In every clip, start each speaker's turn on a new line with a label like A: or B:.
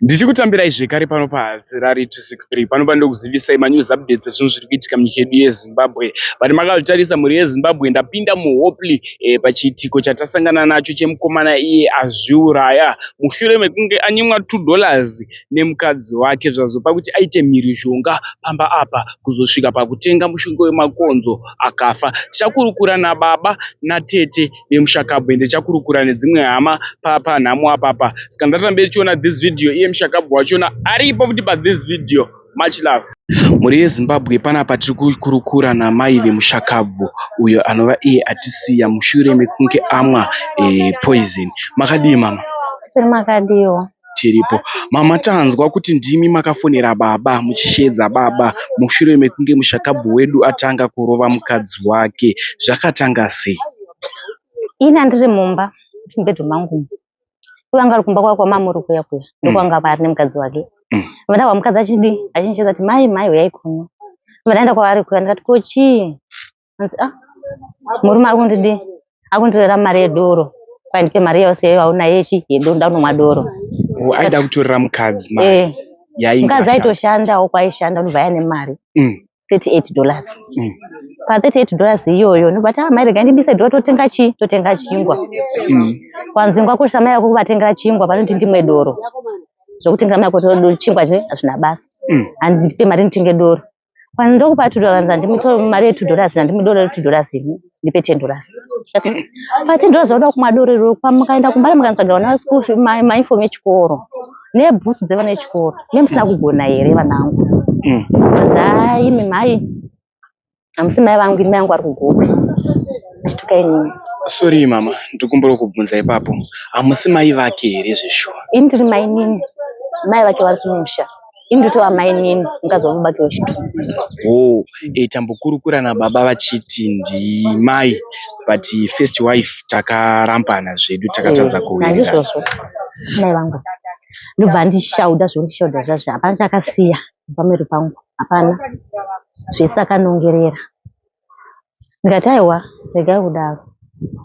A: Ndichikutambirai zvekare pano paHadzirari 263 pano pandokuzivisai manews updates ezvinhu zviri kuitika munyika yedu yeZimbabwe. But makazvitarisa mhuri yeZimbabwe ndapinda muHopley eh, pachiitiko chatasangana nacho chemukomana iye azviuraya mushure mekunge anyimwa 2 dollars nemukadzi wake zvazopa kuti aite mhirizhonga pamba apa kuzosvika pakutenga mushonga wemakonzo akafa. Tichakurukura nababa natete vemushakabvu ende tichakurukura nedzimwe hama panhamo apapa. Saka ndatambe tichiona this video iye mushakabvu wachona aripo futi pathis video. Much love. Mhuri yeZimbabwe panapa tiri kukurukura namai vemushakabvu uyo anova iye atisiya mushure mekunge amwa e, poison. Makadii mama?
B: Tiri makadiwa.
A: Tiripo. Mama tanzwa kuti ndimi makafonera baba muchisheedza baba mushure mekunge mushakabvu wedu atanga kurova mukadzi wake. Zvakatanga sei?
B: Ini andiri mumba mubedroom mangu. Vanga vari kumba kwavo kwamamuri kuya kuya. Ndokwanga vari nemukadzi wake. Vandahwa mukadzi achidi achindichedza kuti mai mai huyai kuno. Vandaenda kwavari kuya ndikati ko chii? Hanzi ah murume akundidi akunditorera mari yedoro. Kwai ndipe mari yose yayo aunayo yechi yedoro ndakunomwa doro.
A: Oh, aida kutorera mukadzi mari.
B: Eh,
A: Yainge
B: mukadzi
A: ashanda.
B: aitoshandawo kwaaishanda unobva aine mari. $38. Pa $38 iyoyo ndobva ati ah mai regai ndibise doro totenga chii totenga chingwa. Kwanzi ungakosha mai vako kuvatengera chingwa panoti ndimwe doro. Zvokutengera mai vako chingwa che hazvina basa. Handipe mari nditenge doro. Kwanzi ndokupa $2 handimutori mari ye $2 handimudoro re $2 ini ndipe $10. Ndikati pa $10 zvaoda kumwa doro iroro mukaenda kumbare mukandotsvagira vana school fee mauniform echikoro nebhutsu dzevana vechikoro mune musina kugona here vanangu. Hanzi haa imi mhai hamusi mai vangu ini mai vangu vari kuGokwe. Achituka inini.
A: Sorry mama, ndikumbira kubvunza ipapo. Hamusi mai vake here zveshuwa?
B: Ini ndiri mainini, mai vake vari kumusha. Ini ndotova mainini, mukadzi wababa vake wechitwo.
A: Oh, eh, tambokurukura nababa vachiti ndimai but first wife takarambana zvedu takatadza kuwirirana.
B: Handizvozvo, mai vangu. Ndobva andishauda zvondishauda zvazvo, hapana chaakasiya pamuviri pangu, hapana. Zvese akanongerera. Ndikati aiwa, regai kudaro.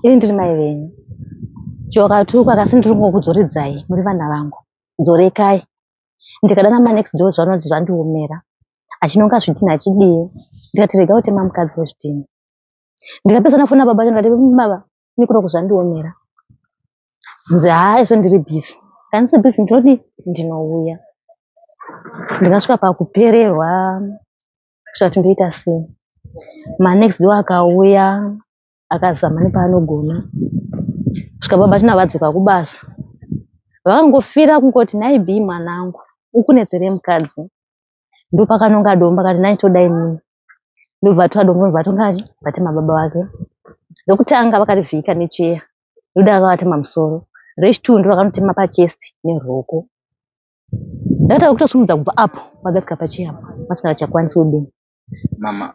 B: Ini ndiri mai venyu. Chokatuka kasi ndiri kungokudzoredzai muri vana vangu. Dzorekai. Ndikadana manext door zvanoti zvandiomera. Achinonga zvidhina achidii. Ndikati rega utema mukadzi wezvidhina. Ndikapedza ndafona baba vacho ndikati baba ini kuno kuzvandiomera. Nzi haa izvo ndiri busy. Kana ndisi busy ndinodii? Ndinouya. Ndakasvika pakupererwa kusvika kuti ndoita sei. Manext door akauya akazama nepaanogona kusvika baba tina vadzoka kubasa. Vakangofira kungoti nhai Bee mwanangu ukunetserei mukadzi. Ndopakanonga dombo akati nhai toda inini. Ndobva atora dombo ndobva atonga chi vatema baba vake. Rekutanga vakarivhika necheya ndoda vakavatema musoro. Rechitwo ndiro rakanotema pachest neruoko. Ndakatanga kutosimudza kubva apo vagadzika pacheya apo vasingachakwanisi kudini.
C: Mama,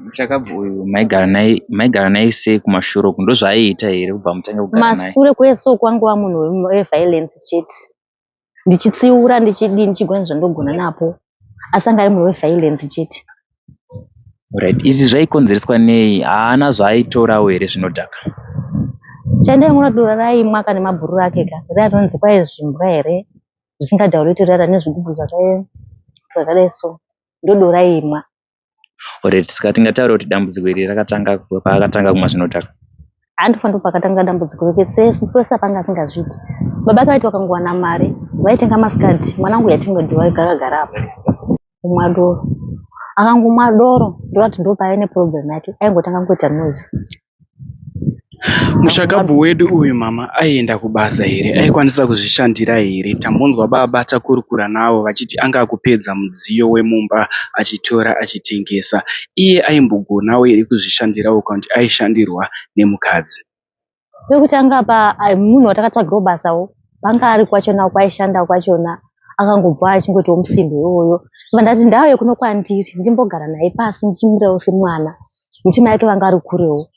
C: mushakabvu uyu maigara naye maigara naye sei kumashure uku ndozvaaiita here kubva mutange kugara naye?
B: Masure kwese uku angova munhu weviolence chete. Ndichitsiura ndichidii ndichigona zvandogona napo asi anga ari munhu weviolence chete.
C: Right. Izvi zvaikonzereswa nei? Haana zvaaitorawo here zvinodhaka?
B: Chandaingoona dora raimwa kana mabhururu ake ka riya rinonzi kwai zvimbwa here zvisingadhauriti riya rine zvigubhu zvakadai so ndodoraimwa.
C: Alright, saka tingataura kuti dambudziko iri rakatanga paakatanga kumwa zvinodhaka.
B: Handifa ndopakatanga dambudziko rake pese apanga asingazviiti. Baba vake vaiti vakangowana mari vaitenga masikati mwanangu yatimwe doro akagara apo kumwa doro. Akangomwa doro ndorati ndopaive neproblem yake aingotanga kuita noise.
A: Mushakabvu wedu uyu mama aienda kubasa here? Aikwanisa kuzvishandira here? Tambonzwa baba takurukura navo vachiti anga akupedza mudziyo wemumba achitora achitengesa. Iye aimbogonawo here kuzvishandirawo kana kuti aishandirwa nemukadzi?
B: Pekutanga pa munhu watakatsvagirawo basawo panga ari kwachona kwaishanda kwachona akangobva achingoitawo musindo iwoyo. Ndobva ndati ndauye kuno kwandiri ndimbogara naye pasi ndichimurerawo semwana nekuti mai vake vanga vari kurewo.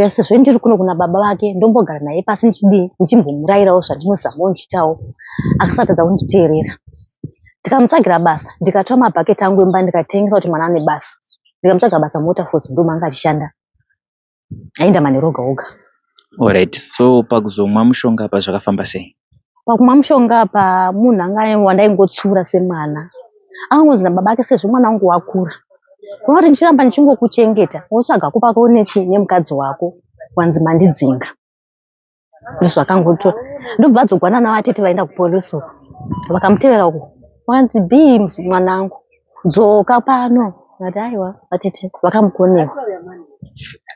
B: Sezvo ndiri kuno kuna baba vake ndombogara naye pasi ndichidii ndichimbomurairawo zvandinozamawo ndichiitawo akasatadza kunditeerera. Ndikamutsvagira basa ndikatora mabhaketi angu emba ndikatengesa kuti mwana ane basa. Ndikamutsvagira basa muWaterfalls ndomaanga achishanda. Aienda manheru oga oga.
C: Alright, so pakuzomwa mushonga apa zvakafamba sei?
B: Pakumwa mushonga apa munhu anga wandaingotsiura semwana. Akangonzi nababa ake sezvo mwana wangu wakura. Unoti ndichiramba ndichingokuchengeta wotsvaga kupa nechi nemukadzi wako wanzi mandidzinga. Ndozvakangotora. Ndobva adzogwana navatete vaenda kupolice uko. Vakamutevera uko. Vakanzi Bee mwanangu dzoka pano. Vakati aiwa vatete vakamukonewa.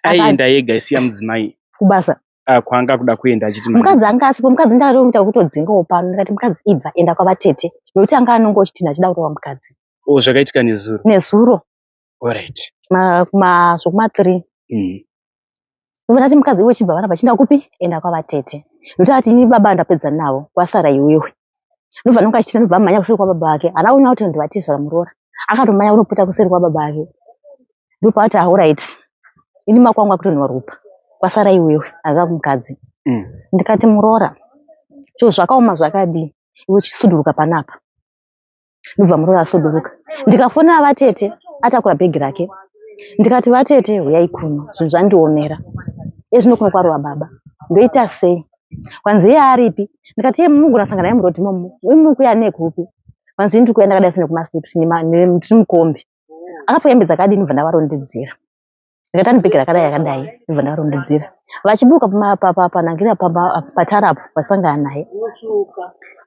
A: Aienda ega aisiya mudzimai
B: Kubasa.
A: Ah, kwaanga kuda kuenda achiti
B: Mukadzi anga asipo, mukadzi ndakatomuita kutodzingawo pano. Ndikati mukadzi ibva enda kwavatete nekuti anga anonga ochitinha achida kurova mukadzi.
A: Oh, zvakaitika nezuro.
B: Nezuro.
A: Alright.
B: Ma zvokuma 3. Ndobva ndati mukadzi iwe chibva vanapa chinda kupi? Enda kwavatete. Nekuti ati ini baba ndapedza navo kwasara iwewe. Ndobva ndonga achitinha ndobva amhanya kuseri kwababa vake. Haana kuona kuti ndivatezvara muroora. Akatomhanya kunopota kuseri kwababa vake. Ndopaati alright. Ini makwangu akutonhuwa ropa. Kwasara iwewe aiva kumukadzi. Ndikati muroora cho zvakaoma zvakadii iwe chisuduruka panapa. Ndobva muroora asuduruka. Ndikafonera vatete atakura bhegi rake. Ndikati vatete huyai kuno zvinhu zvandiomera. Ezvino kuno kwarova baba. Ndoita sei? Kwanzi iye aripi? Ndikati iye munogona kusangana naye muroad imomo. Imi muri kuuya nekupi? Kwanzi ini ndiri kuuya ndakadai sine kumasteps ndiri mukombi. Akapfeka hembe dzakadini ndobva ndavarondedzera. Ndikati ane bhegi rakadai akadai ndobva ndavarondedzera. Vachiburuka panhangira patara apo vasangana naye.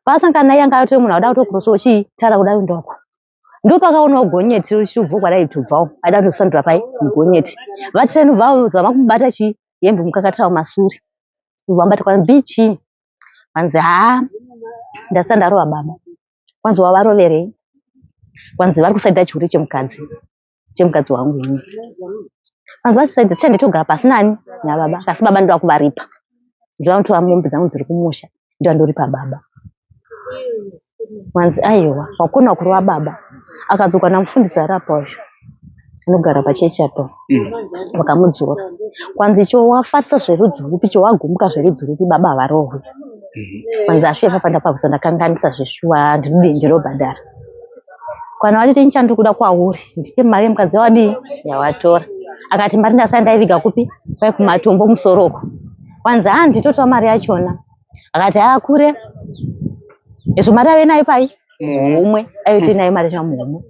B: Paasangana naye anga atove munhu auda kutokurosawo chii tara kudai ndoko. Ndopakaonawo gonyeti richibva kwaraitobvawo aida kutosandura pai mugonyeti. Vatete ndobva vazama kumubata chii hembe mukakatira kumasure. Ndobva vamubata kwanzi bichi. Kwanzi haa ndasati ndarova baba. Kwanzi wavaroverei? Kwanzi vari kusaidha chihure chemukadzi. Chemukadzi wangu ini. Kwanzi vachisaidha tichande togara pasi nani nababa. Kasi baba ndoda kuvaripa. Ndoda kutora mombe dzangu dziri kumusha ndoda ndoripa baba. Kwanzi aiwa wakona kurova baba. Akadzoka namufundisi ari apa uyu. Anogara pachechi apa. Vakamudzora. Kwanzi cho wafarisa zverudzi rwupi cho wagumuka zverudzi rwupi baba havarohwi. Kwanzi ashuwa ipapa ndapakusa ndakanganisa zveshuwa ndinodii ndinobhadhara. Kana wachiti ini chandiri kuda kwauri ndipe mari yemukadzi yawadii yawatora. Akati mari ndasara ndaiviga kupi? Kwai kumatombo musoro uko. Kwanzi haa nditotora mari yachona. Akati haa kure. Izvo mari aive nayo pai? Muhomwe. Aive nayo mari yacho muhomwe.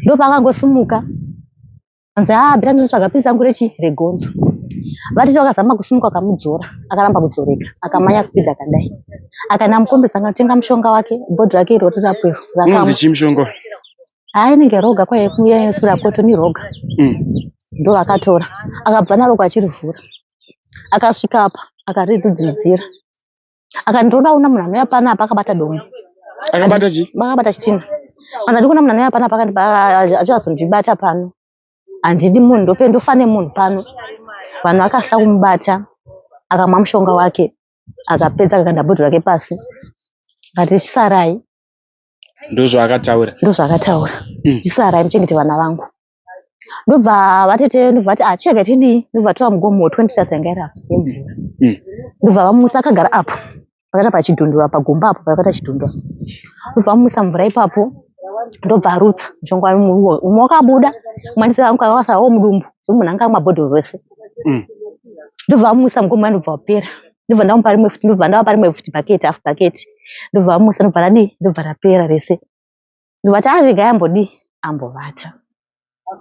B: Ndopakangosimuka. Anzi haa beta ndinotsvaga pizi rangu rechi regonzo. Vatete vakazama kusimuka vakamudzora akaramba kudzoreka akamanya speed akadai. Akaenda mukombi akanotenga mushonga wake bhodhi rake iro rirapo iro
A: Unonzi chii mushonga uyu?
B: Haa inenge roga kwaiye sura ni roga. Ndovakatora akabva naro kwachirivhura. Akasvika apa akaridudzidzira. Akati ndinoda kuona munhu anouya panapa akabata dombo.
A: Akabata chii?
B: Akabata chitina. Anzi ndikuona munhu anouya panapa achazondibata pano. Handidi munhu ndope ndofa nemunhu pano. Vanhu vakahla kumubata akamwa mushonga wake akapedza akakanda bhodhoro rake pasi. Akati chisarai.
A: Ndozvaakataura.
B: Ndozvaakataura. Chisarai muchengete vana vangu. Ndobva vatete ndobva vati ah chirega tidii ndobva tora mugomo we 20 litres yanga iri apo yemvura. Ndobva vamuisa akagara apo pakaita pachidhundura pagomba apo pakaita chidhundura. Ndobva vamuisa mvura ipapo ndobva arutsa mushonga umwe wakabuda umwe andisi wakasara womudumbu so munhu anga amwa bhodhoro rese. Ndobva vamuisa mugomo uya ndobva wapera. Ndobva ndamupa rimwe futi ndobva ndavapa rimwe futi bucket half bucket. Ndobva vamuisa ndobva radii ndobva rapera rese. Ndobva ati regai ambodii ambovata.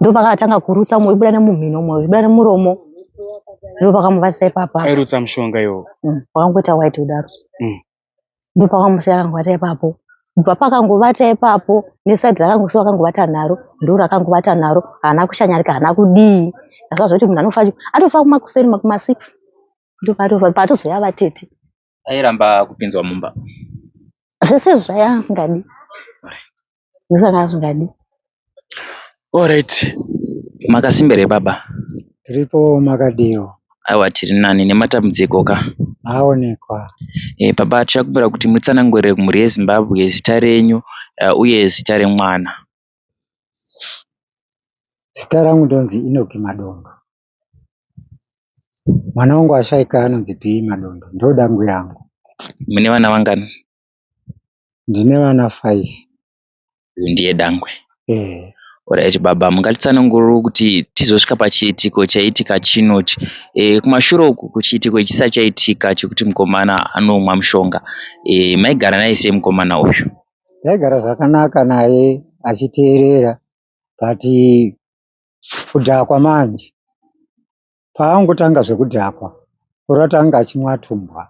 B: Ndopakatanga kurutsa umwe uchibuda nemumhino umwe uchibuda nemuromo. Ndopakamuvatisa ipapo.
A: Airutsa mushonga iwowo.
B: Wakangoita white kudaro. Ndopakamusiya akangovata ipapo. Kubva pakangovata ipapo nesaidhi raakangosiwa akangovata naro ndorakangovata naro haana kushanyarika haana kudii. Ndazwa zvoti munhu anofa atofa kumakuseni kuma6 ndopaatofa paatozouya vatete.
C: Airamba kupinzwa mumba.
B: Zvese izvi zvaiva asingadi. Zvese anga asingadi.
A: Alright.
C: Makasimba here baba?
D: Tiripo makadiwo.
C: Aiwa tiri nani nematambudziko ka.
D: Aonekwa.
C: Baba tichakumbira kuti mutsanangurire kumhuri yeZimbabwe zita renyu uye zita remwana.
D: Zita rangu ndonzi Enoch Madondo. Mwana wangu ashaika anonzi P Madondo ndo dangwe rangu.
C: Mune vana vangani?
D: Ndine vana 5.
C: Uyu ndiye dangwe.
D: Eh.
C: Alright baba, mungatitsanangurirawo kuti tizosvika pachiitiko chaitika chinochi. E, kumashure uku kuchiitiko ichi chisati chaitika chekuti mukomana anomwa mushonga. E, maigara naye sei mukomana uyu?
D: Ndaigara zvakanaka naye achiteerera but kudhakwa manje paangotanga zvekudhakwa kureva kuti anga achimwa tumbwa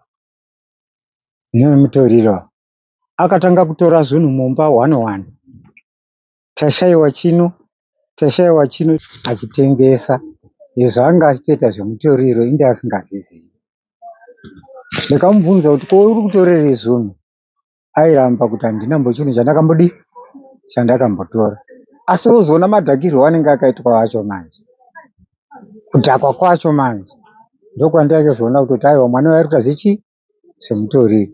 D: nemutoriro akatanga kutora zvinhu mumba one one tashaiwa chino tashaiwa chino achitengesa izvo anga achitoita zvemutoriro inde asingazvizivi ndikamubvunza kuti ko uri kutorerei zvinhu airamba kuti handina mbo chinhu chandakambodii chandakambotora asi wozoona madhakirwo anenge akaitwa acho manje kudhakwa kwacho manje ndokwandakazoona kuti aiwa mwana uyu ari kuita zvechi zvemutoriro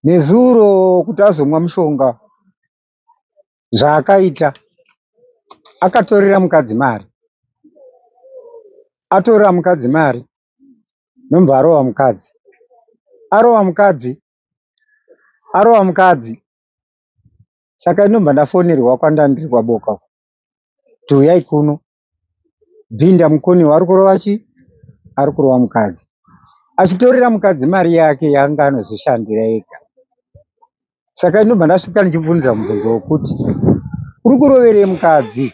D: nezuro kuti azomwa mushonga Zvaakaita akatorera mukadzi mari, atorera mukadzi mari ndobva arova mukadzi, arova mukadzi, arova mukadzi saka ini ndobva ndafonerwa kwandandiri kwaBoka uko kuti huyai kuno Bhinda Mukoniwa ari kurova chii? Ari kurova mukadzi achitorera mukadzi mari yake yaanga anozvishandira ega. Saka ndinobva ndasvika ndichibvunza mubvunzo wekuti uri kuroverei mukadzi?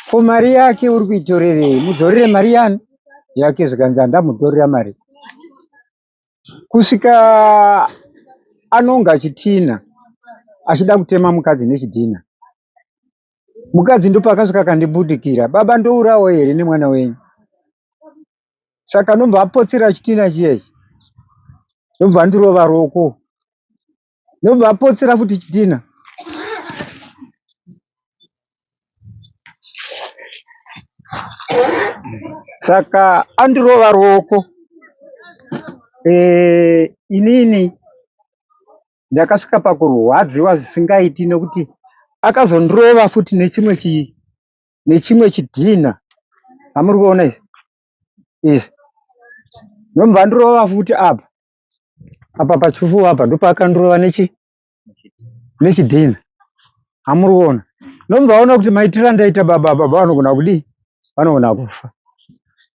D: Ko mari yake uri kuitorerei? Mudzorere mari yani yake zvikanzi handamutorera mari. Kusvika anonga chitinha achida kutema mukadzi nechidhinha. Mukadzi ndopaakasvika akandibudikira, baba ndourawa here nemwana wenyu? Saka ndobva apotsera chitina chiya ichi ndobva andirova ruoko ndobva apotsera futi chitina saka andirova ruoko eh, inini ndakasvika pakurwadziwa zvisingaiti nekuti akazondirova futi nechimwe chi nechimwe chidhinha amuri kuona izvi izvi ndobva ndirova futi apa apa pachifuva apa ndopaakandirova nechi nechidhinha amuri kuona ndobva aona kuti maitiro andaita baba baba vanogona kudii vanogona kufa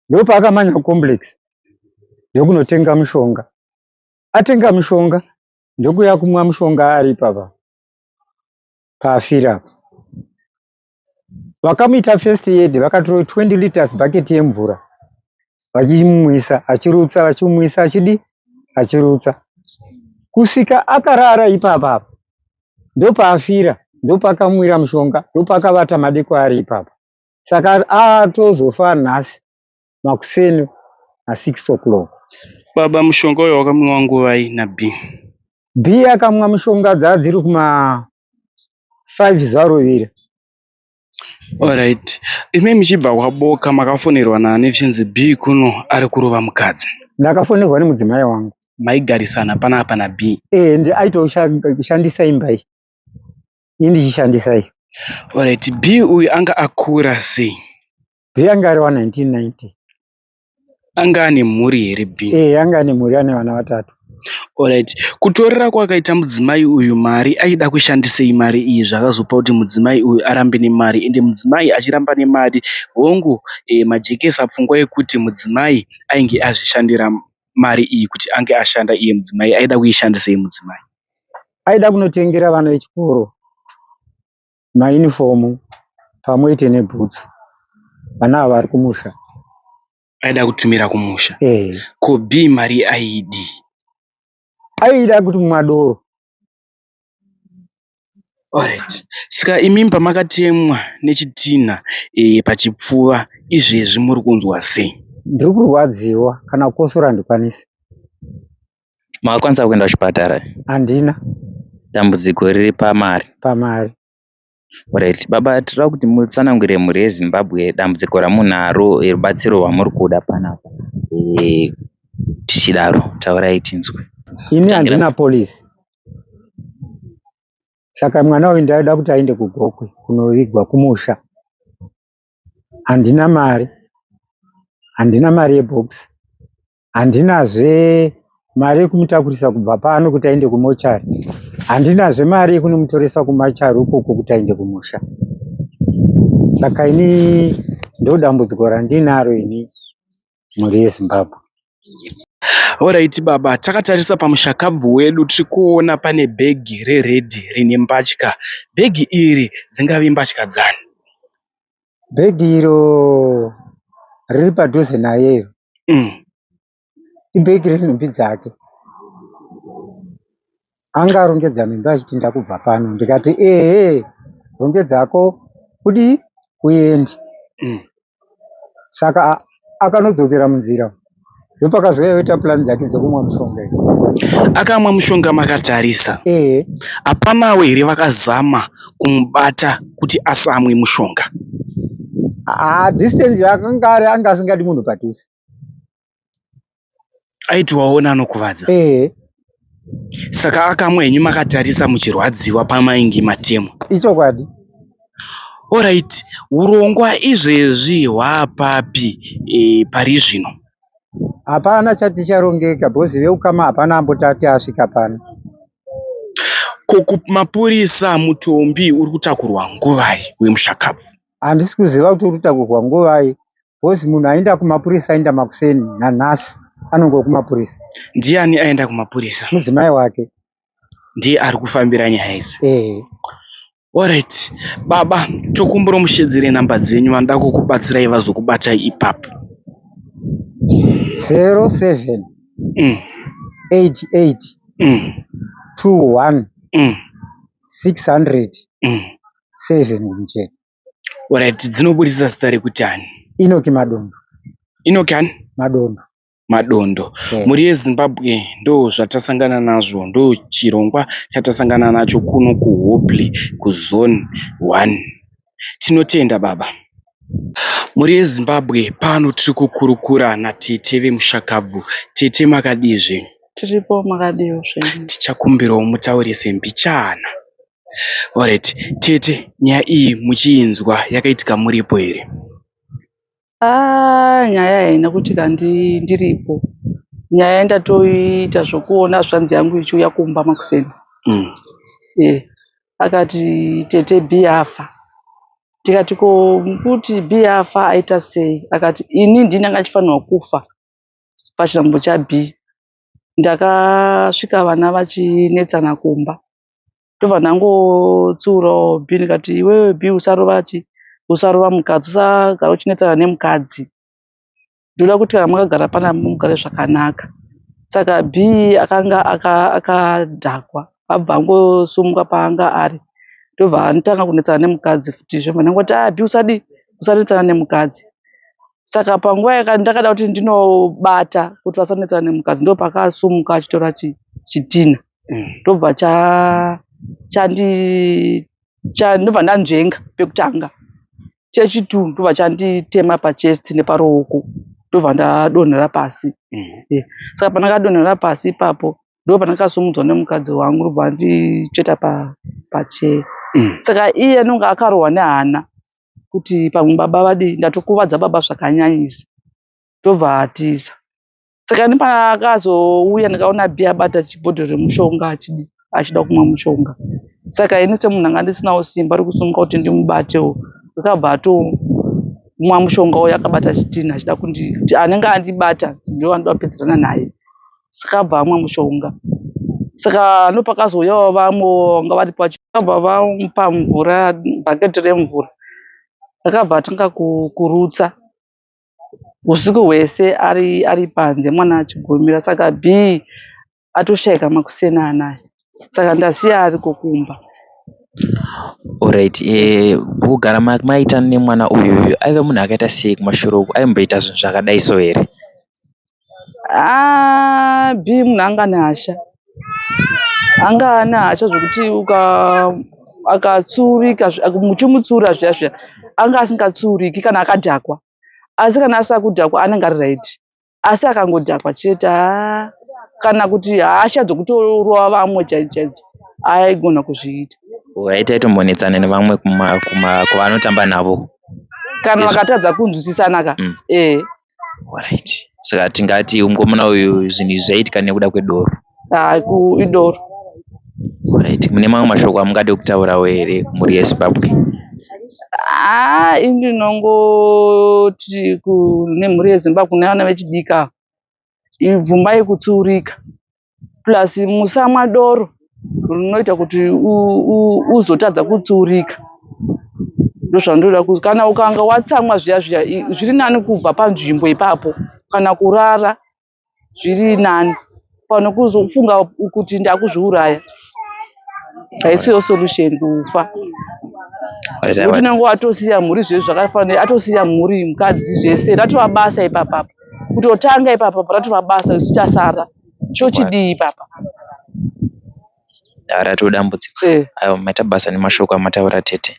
D: ndopaakamanya kucomplex ndokunotenga mushonga atenga mushonga ndokuuya kumwa mushonga ari ipapa paafira apa Vakamuita first aid vakatora 20 litres bucket yemvura vachimumwisa achirutsa vachimumwisa achidii achirutsa kusvika akarara ipapa apa ndopaafira ndopaakamwira mushonga ndopaakavata madeko ari ipapa saka atozofa nhasi makuseni na 6 o'clock.
A: Baba mushonga uyo wakamwiwa nguvai na B?
D: B akamwa mushonga dzadziri kuma 5 zvarovira.
A: Alright. Imi muchibva kwaBoka makafonerwa naani zvichinzi B kuno ari kurova mukadzi?
D: Ndakafonerwa nemudzimai wangu.
A: Maigarisana panapa na B?
D: Eh, ndi aitoshandisa imba iyi. Ini ndichishandisa iyi.
A: Alright, B uyu anga akura sei?
D: B anga ari wa 1990.
A: Anga ane mhuri here B?
D: Eh, anga ane mhuri ane vana vatatu.
A: Alright. Kutorera kwakaita mudzimai uyu mari aida kushandisei mari iyi zvakazopa kuti mudzimai uyu arambe nemari ende mudzimai achiramba nemari hongu e, majekesa pfungwa yekuti mudzimai ainge azvishandira mari iyi kuti ange ashanda iye mudzimai aida kuishandisei mudzimai?
D: Aida kunotengera vana vechikoro maunifomu pamwete nebhutsu vana ava vari kumusha.
A: Aida kutumira kumusha.
D: Eh.
A: Ko B mari aiidii?
D: Aida kuti mumwa doro.
A: Alright. Saka imi pamakatemwa nechitinha e, pachipfuva izvezvi muri kunzwa sei?
D: Ndiri kurwadziwa kana kukosora handikwanisi.
C: Makakwanisa kuenda kuchipatara?
D: Handina.
C: Dambudziko riri pamari?
D: Pamari.
C: Alright. Baba tinoda kuti mutsanangurire mhuri yeZimbabwe dambudziko ramunaro rubatsiro rwamuri kuda panapa. E, tichidaro taurai tinzwe.
D: Ini handina policy. Saka mwana uyu ndaida kuti aende kuGokwe kunovigwa kumusha. Handina mari. Handina mari yebhokisi. Handinazve mari yekumutakurisa kubva pano kuti aende kumochari. Handinazve mari yekunomutoresa kumachari ukoko kuti aende kumusha. Saka ini ndodambudziko randinaro ini mhuri yeZimbabwe.
A: Horaiti baba, takatarisa pamushakabvu wedu tiri kuona pane bhegi reredhi rine mbatya. Bhegi iri dzingave mbatya dzani?
D: Bhegi iro riri padhuze naye iro ibhegi renhumbi dzake. Anga arongedza nhumbi achiti ndakubva pano ndikati ehe rongedzako kudii uende. Saka akanodzokera munzira ndopakazouya oita plan dzake dzekumwa mushonga idzi.
A: Akamwa mushonga makatarisa.
D: Ehe.
A: Hapanawo here vakazama kumubata kuti asamwe mushonga?
D: Haa distance yaakanga ari anga asingadi munhu padhuze.
A: Aiti waona anokuvadza.
D: Ehe.
A: Saka akamwa henyu makatarisa muchirwadziwa pamainge matemwa.
D: Ichokwadi.
A: Horaiti, hurongwa izvezvi hwaapapi pari zvino?
D: Hapana chati charongeka because veukama hapana amboti ati asvika pano.
A: Ko kumapurisa mutumbi uri kutakurwa nguvai wemushakabvu?
D: Handisi kuziva kuti uri kutakurwa nguvai because munhu aenda kumapurisa aenda makuseni nanhasi anongova kumapurisa.
A: Ndiani aenda kumapurisa?
D: Mudzimai wake.
A: Ndiye ari kufambira nyaya idzi?
D: Ehe.
A: Alright, baba tokumbura mushedzere namba dzenyu vanoda kukubatsirai vazokubatai ipapo.
D: 07 88 21 600 7 kumucheto.
A: Alright, dzinoburitsa zita rekuti ani?
D: Enoki Madondo.
A: Enoki ani?
D: Madondo.
A: Madondo. Mhuri yeZimbabwe ndozvatasangana nazvo, ndochirongwa chatasangana nacho kuno kuHopley kuZone 1. Tinotenda baba. Mhuri yeZimbabwe pano tiri kukurukura natete vemushakabvu. Tete makadii zvenyu?
E: Tiripo makadiwo zvenyu.
A: Tichakumbirawo mutaurise mbichana. Alright, tete nyaya iyi muchiinzwa yakaitika muripo here?
E: Haa nyaya haina kuitika ndiripo. Nyaya ndatoiita zvokuona zvanzi yangu ichiuya kumba makuseni. Akati tete B afa. Ndikati ko mukuti B afa aita sei? Akati ini ndini anga achifanirwa kufa pachinhambo chaB. Ndakasvika vana vachinetsana kumba. Ndobva ndangotsiurawo B ndikati iwewe B usarova chi usarova mukadzi usagara uchinetsana nemukadzi. Ndoda kuti kana makagara panapa mugare zvakanaka. Saka B akanga akadhakwa abva angosimuka paanga ari ndobva atanga kunetsana nemukadzi futi zvobva ndangoti ah B usadii usanetsana nemukadzi. Saka panguva ndakada kuti ndinobata kuti vasanetsana nemukadzi ndopakasumuka achitora chitinha. Ndobva chandi ndobva ndanzvenga pekutanga. Chechitu ndobva chanditema pachest neparuoko ndobva ndadonhera pasi. Saka pandakadonhera pasi ipapo ndopandakasimudzwa nemukadzi wangu ndobva anditsveta pachair. Saka iye anonga akarohwa nehana kuti pamwe baba vadii ndatokuvadza baba zvakanyanyisa ndobva atiza. Saka ini paakazouya ndikaona Bee abata chibhodhoro remushonga achida kumwa mushonga. Saka ini semunhu anga ndisinawo simba rekusimuka kuti ndimubatewo, akabva atomwa mushonga uya akabata chitinha achida kuti anenge andibata ndoanoda kupedzerana naye. Saka abva amwa mushonga. Saka ndopakazouyawo vamwe vanga varipo vakabva vamupa mvura bhaketi remvura. Akabva atanga kurutsa. Husiku hwese ari panze mwana achigomera saka Bee atoshaika makuseni anaya saka ndasiya ariko kumba.
C: Alright, kugara maita nemwana uyu aive munhu akaita sei kumashure uku aimboita zvinhu zvakadai so here?
E: Ah, Bee munhu anga ane hasha. Anga ane hasha zvekuti akatsurika muchimutsura zviya zviya anga asingatsuriki kana akadhakwa. Asi kana asina kudhakwa anenge ari right. Asi akangodhakwa chete haa kana kuti hasha dzekutorova vamwe chaidzo chaidzo aigona kuzviita.
C: Right aitombonetsana nevamwe kwavanotamba navo.
E: Kana vakatadza kunzwisisana ka. Eh.
C: Right. Saka tingati mukomana uyu zvinhu izvi zvaiitika nekuda kwedoro.
E: Haa idoro.
C: Right. Mune mamwe mashoko amungade kutaurawo here kumhuri yeZimbabwe?
E: Haa ini ndinongoti kune mhuri yeZimbabwe kune vana vechidiki ava bvumai kutsiurika plus musamwa doro rinoita kuti uzotadza kutsiurika ndozvandinoda kuti kana ukanga watsamwa zviya zviya zviri nani kubva panzvimbo ipapo kana kurara zviri nani pano kuzofunga kuti ndakuzviuraya haisiyo solution kufa nekuti unenge watosiya mhuri zvese zvakafanira atosiya mhuri mukadzi zvese ratova basa ipapapa kutotanga ipapapa ratova basa isu tasara chochidii ipapa
C: Ratova dambudziko.
E: Eh.
C: Aiwa maita basa nemashoko amataura tete.